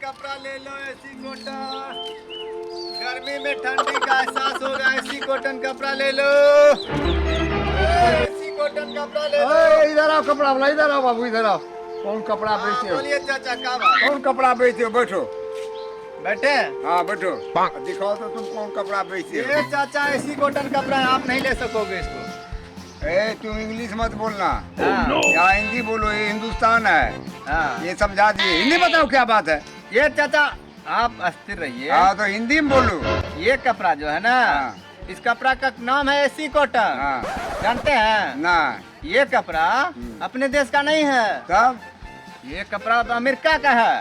कपड़ा ले लो, AC cotton. गर्मी में ठंडी का एहसास होगा, एसी कॉटन कपड़ा ले लो, एसी कॉटन कपड़ा ले लो। ए, इधर आओ कपड़ा वाला, इधर आओ बाबू, इधर आओ। कौन कपड़ा हाँ, बेचते हो? बोलिए चाचा, का बात? कौन कपड़ा बेचते हो? बैठो। बैठे? हाँ बैठो, दिखाओ तो तुम कौन कपड़ा बेचते हो। ये चाचा एसी कॉटन कपड़ा है, आप नहीं ले सकोगे इसको। ए तुम इंग्लिश मत बोलना। हाँ। यहाँ हिंदी बोलो, ये हिंदुस्तान है। हाँ। ये समझा दिए, हिंदी बताओ क्या बात है। ये चाचा आप अस्थिर रहिए। हाँ तो हिंदी में बोलो। ये कपड़ा जो है ना, हाँ। इस कपड़ा का नाम है एसी कॉटन। हाँ। जानते हैं? ना। ये कपड़ा अपने देश का नहीं है। तब? ये कपड़ा तो अमेरिका का है।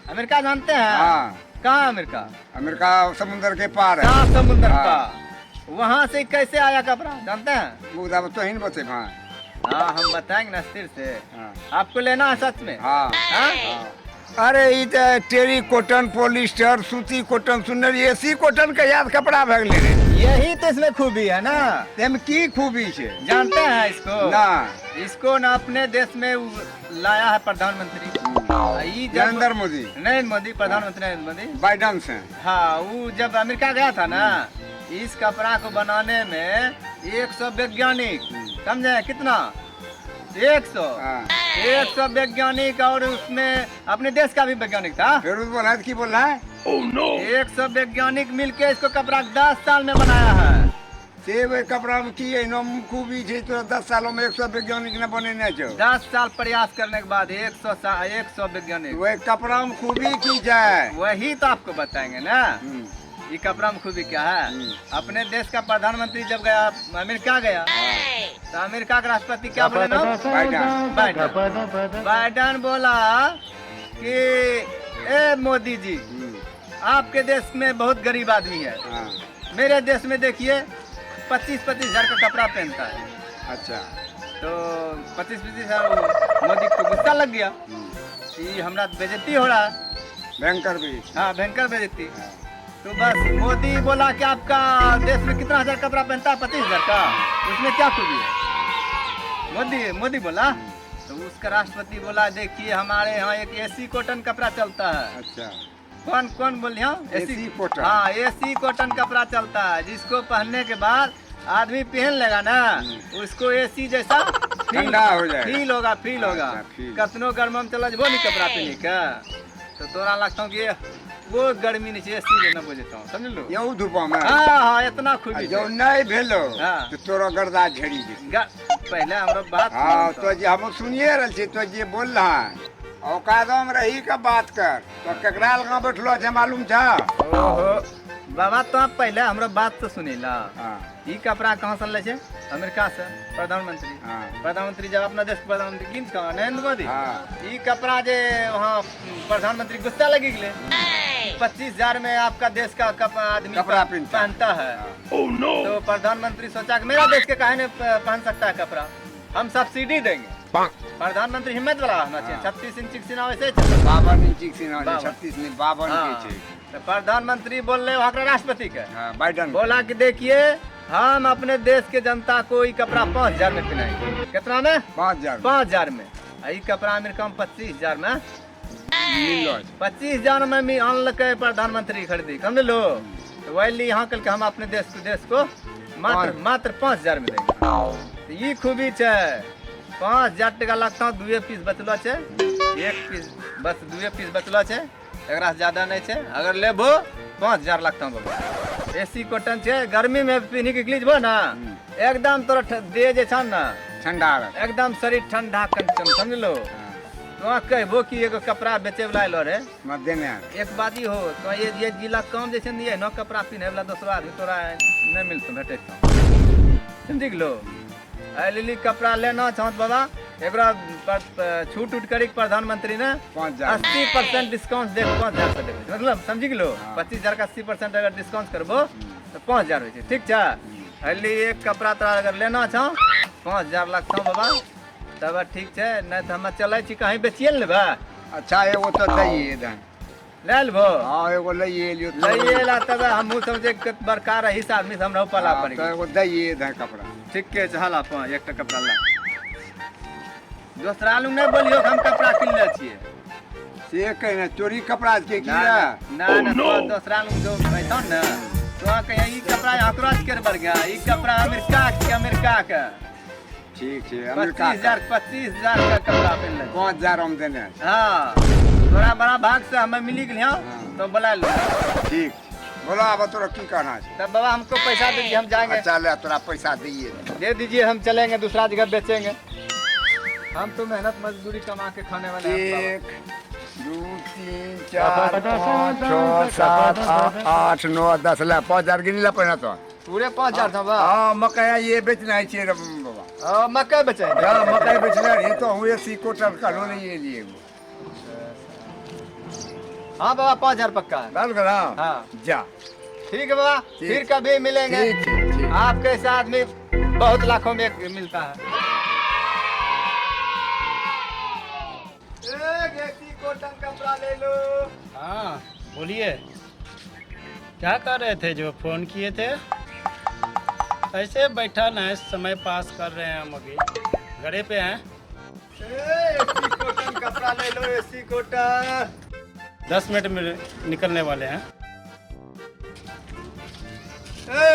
अमेरिका जानते हैं? हाँ। कहाँ अमेरिका? अमेरिका समुद्र के पार है। कहाँ समुद्र हाँ। का? वहाँ से कैसे आया कपड़ा जानते हैं? मुद्दा तो ही बचे। हाँ। हाँ हम बताएंगे ना स्थिर से। हाँ। आपको लेना है सच में? हाँ। हाँ? अरे ई तऽ टेरी कॉटन, पॉलिस्टर, सूती कॉटन सुनने रहियै, एसी कॉटन के याद कपड़ा भए गेलै रे। यही तो इसमें खूबी है ना। एहिमे की खूबी छै? जानते हैं इसको? ना। इसको ना अपने देश में लाया है प्रधानमंत्री ई जब- नरेंद्र मोदी। नरेंद्र मोदी, प्रधानमंत्री नरेंद्र मोदी। बाइडन से। हाँ, वो जब अमेरिका गया था ना, इस कपड़ा को बनाने में 100 वैज्ञानिक, समझे कितना? 100। हाँ। 100 वैज्ञानिक और उसमें अपने देश का भी वैज्ञानिक था। फिर उस बोला की बोल रहा है? 100 वैज्ञानिक मिलके इसको कपड़ा 10 साल में बनाया है। से ओहि कपड़ा में की एहनो खूबी छै तोरा 10 सालों में 100 वैज्ञानिक ने बनेने छौ? 10 साल प्रयास करने के बाद 100 वैज्ञानिक। ओहि कपड़ा में खूबी की छै? वही तो आपको बताएंगे ना। हम्म। ये कपड़ा में खूबी क्या है। अपने देश का प्रधानमंत्री जब गया अमेरिका गया तो अमेरिका के राष्ट्रपति क्या बोले ना? बाइडन। बाइडन। बाइडन बोला कि ए मोदी जी, आपके देश में बहुत गरीब आदमी है। हाँ। मेरे देश में देखिए 25-25 हजार का कपड़ा पहनता है। अच्छा। तो 25-25 हजार मोदी को गुस्सा लग गया कि हमरा बेइज्जती हो रहा है। भयंकर भी। हाँ भयंकर बेइज्जती। तो बस मोदी बोला कि आपका देश में कितना हजार कपड़ा पहनता है? 25,000 का, उसमें क्या खूबी है? मोदी मोदी बोला तो उसका राष्ट्रपति बोला देखिए हमारे यहाँ एक एसी कॉटन कपड़ा चलता है। अच्छा। कौन कौन बोल यहाँ? AC cotton. हाँ एसी कॉटन कपड़ा चलता है, जिसको पहनने के बाद आदमी पहन लेगा ना उसको एसी जैसा ठंडा हो जाएगा। फील होगा, फील होगा। अच्छा, फील। कतनो गर्म में चला जबो नहीं कपड़ा पहने के तो तोरा लगता हूँ कि वो गर्मी नहीं चाहिए, एसी लेना बोल देता हूँ, समझ लो। यौ धूपा में। हाँ हाँ इतना खूबी जब छै। नहीं भेलो हाँ। तो तोरा गर्दा झड़ी जेतौ। पहले हमरो बात हाँ सुन तो जे हम सुनिए रहल छी, तो जे बोल रहा है औकातो में रही के बात कर। तो केकरा लगा बैठलो छै मालूम छ? ओहो बाबा, तो आप पहले हमरो बात तो सुनी ला। हाँ। ई कपड़ा कहाँ से ले छै? अमेरिका से। प्रधानमंत्री। हाँ। प्रधानमंत्री जब अपना देश के प्रधानमंत्री किन कहाँ? नरेंद्र मोदी। हाँ। ई कपड़ा जे वहाँ प्रधानमंत्री गुस्सा लगी गेले, 25,000 में आपका देश का आदमी कपड़ा पहनता है। पहनता है। तो प्रधानमंत्री सोचा कि मेरा देश के काहे नहीं पहन सकता है कपड़ा, हम सब्सिडी देंगे। प्रधानमंत्री हिम्मत वाला होना चाहिए। हाँ। 36 इंच की सीना वैसे ही चलता। 52 इंच के सीना छै, 52। 36 नहीं 52 हाँ। के छै। तो प्रधानमंत्री बोल रहे वहाँ के राष्ट्रपति के। हाँ, बाइडन बोला कि देखिए हम अपने देश के जनता को ये कपड़ा 5,000 में पिनाएंगे। कितना में? 5,000। 5,000 में। आ ई कपड़ा अमेरिका में 25,000 में मिललो छै। 25,000 में भी आनलकै प्रधानमंत्री खरीदी, समझलो? तो वही लिए यहाँ कल हम अपने देश को मात्र पाँच। मात्र 5,000 में देंगे। तो ई खूबी छै। 5,000 टका लगता, 2 पीस बचलो छै, 1 पीस बस, 2 पीस बचलो छै, एकरा से ज्यादा नहीं छै। अगर लेबो 5,000 लगता बाबा। एसी कॉटन छै, गर्मी में पिन्ही के निकली जेबो ना एकदम तोरा देह जे छौ ना ठंडा रहत। एकदम शरीर ठंडा कंचन, समझलो? हाँ। तो कहबो कि एगो कपड़ा बेचे वाला आइलो रे। मत देने आर। एक बात ई हो तो ये जिला काम जे छै ने, ये न कपड़ा पिन्हे वाला दोसरो आदमी तोरा नहीं मिलतो, भेटै समझि गेलो? एहि लेल ई कपड़ा लेना छौ तऽ बाबा एकरा पर छूट उट करी के प्रधानमंत्री ने 5,000। 80% डिस्काउंट दे 5,000 पर देबै, मतलब समझि गेलो? हाँ। 25,000 का 80% अगर डिस्काउंट करबो तऽ 5,000 होइ छै, ठीक छै? एहि लिए एक कपड़ा तोरा अगर लेना छौ 5,000 लगतौ बाबा, तब ठीक छै, नहि तऽ हमे चलै छी कहीं बेचिए ने लेबै। अच्छा एगो तऽ दैये दहन। ले लेबो? हाँ एगो लैये लियो। लैये ला तब हमहूँ समझे कि बड़का रहीस आदमी से हमरा पला हाँ, पड़ तऽ गेल। एगो दैये दहन कपड़ा। ठीके छै, हला पाँच एकटा कपड़ा ला। दोसरा लग नहि बोलियो कि हम कपड़ा किनले छियै। से कहने चोरी कपड़ा के की ना रे? ना ना तो दोसरा लोग जो बैठो ना तो अहाँ कहिया ई कपड़ा अकरा के बढ़ गया, ई कपड़ा अमेरिका के, अमेरिका के। ठीक छै, अमेरिका। 25,000, 25,000 का कपड़ा पहनले। 5,000 हम देने। हाँ, तोरा बड़ा भाग से हमें मिली गेल। हाँ। हाँ। तो बुला लो। ठीक छै, बोलो आब तोरा की कहना छै? तब बाबा हमको पैसा दीजिए, हम जाएंगे। अच्छा ले, तोरा पैसा दिए। दे दीजिए, हम चलेंगे, दूसरा जगह बेचेंगे। हम तो मेहनत मजदूरी कमा के खाने वाले हैं बाबा। 1 2 3 4 5 6 7 8 9 10, ले 5,000 गिनी ला पहिने तो। पूरे 5,000 था बा। हाँ, मकई ये बेचना है रे बाबा। हाँ, मकई बेचेंगे। हाँ, मकई बेचना रही तो हुए सी कोटल कहलो नहीं ये लिए। हाँ बाबा, 5,000 पक्का है। डाल कर। हाँ। हाँ। जा। ठीक है बाबा, फिर कभी मिलेंगे। ठीक ठीक ठीक। आपके ऐसा आदमी बहुत लाखों में एक मिलता है। एक एसी कॉटन कपड़ा ले लो। हाँ बोलिए, क्या कर रहे थे जो फोन किए थे? ऐसे बैठा ना है, समय पास कर रहे हैं हम, अभी घरे पे हैं। एसी कॉटन कपड़ा ले लो, एसी कॉटन। 10 मिनट में निकलने वाले हैं।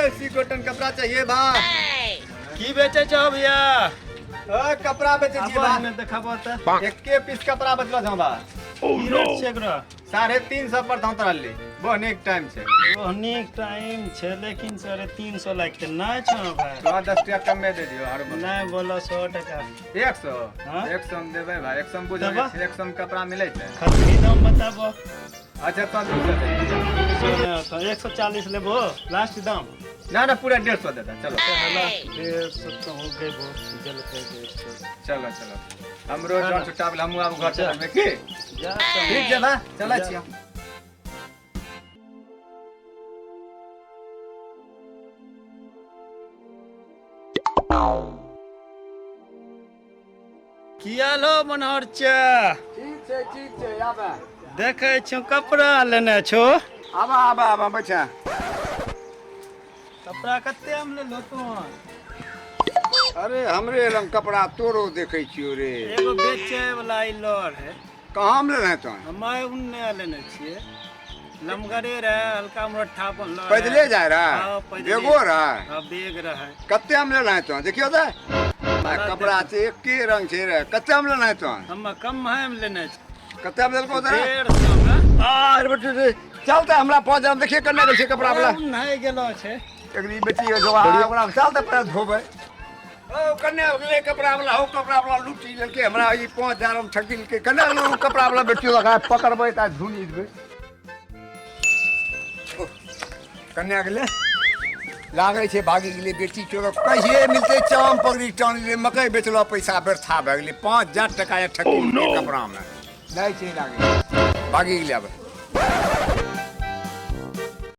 एसी कॉटन कपड़ा चाहिए बा। की बेचे छो भैया? ओ, कपड़ा बेचे छियै बा। देखाबो त। एके पीस कपड़ा बचलो छौ बा। की रेट छै एकरो? 350 पर थौ तोरा ले, बहुत नीक टाइम छै। नीक टाइम छै, लेकिन 350 लगते नहीं छो भाई। तोरा 10 टका कम में दे दियो हर। नहीं, बोलो 100 टका। 100? हाँ? 100 में देबै भाई, 100 में बुझो। देबा? 100 में कपड़ा मिलै छै? खतरी दाम बताबो। अच्छा, तो 200 दे दियो। 200 नहीं होता, 140 लेबो लास्ट दाम। ना ना, पूरा 150 देता, चलो। 150 तो हो गए, बहुत जल के 150। चलो चलो, हमरो जौन छुट्टा भेल, हमहूँ आब घर चलबै की। जा। ठीक छै बा, चलै छियै। की हाल हो मनोहर चा? ठीक छै, ठीक छै, आबे। देखै छौ कपड़ा लेने छो। आबा आबा आबा, बैठा। कपड़ा कते हम लेलो तू? अरे, हमरे रंग कपड़ा तोरो देखै छियो रे। एगो बेचे वाला अइलो रहे। कहाँ हम लेने तो? हमे उन्ने लेने छियै, लमगरे रहे, हल्का मोटा बनलो रहे। पैदले जाय रहा? हाँ, पैदले। बेगो रहा? हाँ, बेग रहे। कते हम लेना है तो देखियो तो कपड़ा छै, एके रंग छै रे। कते हम लेना है तो? हम कम है, हम लेने छियै। कते हम लेलको तोरा? 150 में। आ रे बेटी रे, चल तऽ हमरा 5,000 देखिए कन्ने गेल छै कपड़ा वाला। नहीं गेलो छै। एकरी बेटी हो जो आ, ओकरा चल तऽ पहिले धोबै। ओ कन्ने गेलै कपड़ा वाला? हो, कपड़ा वाला लूटी लेलकै हमरा, ई 5,000 हम ठकी लेलकै। कन्ने गेलै ओ कपड़ा वाला बेटी? लगा पकड़बै तऽ धुनी देबै। कन्या गेलै, लागै छै भागी गेलै बेटी चोर। कहिए मिलतै? चाम पकड़ी टान लेलै। मकई बेचलो, पैसा व्यर्था भए गेलै। 5,000 टका या ठकी लेलकै कपड़ामे। नहि छै, लागै छै भागी गेलै। आब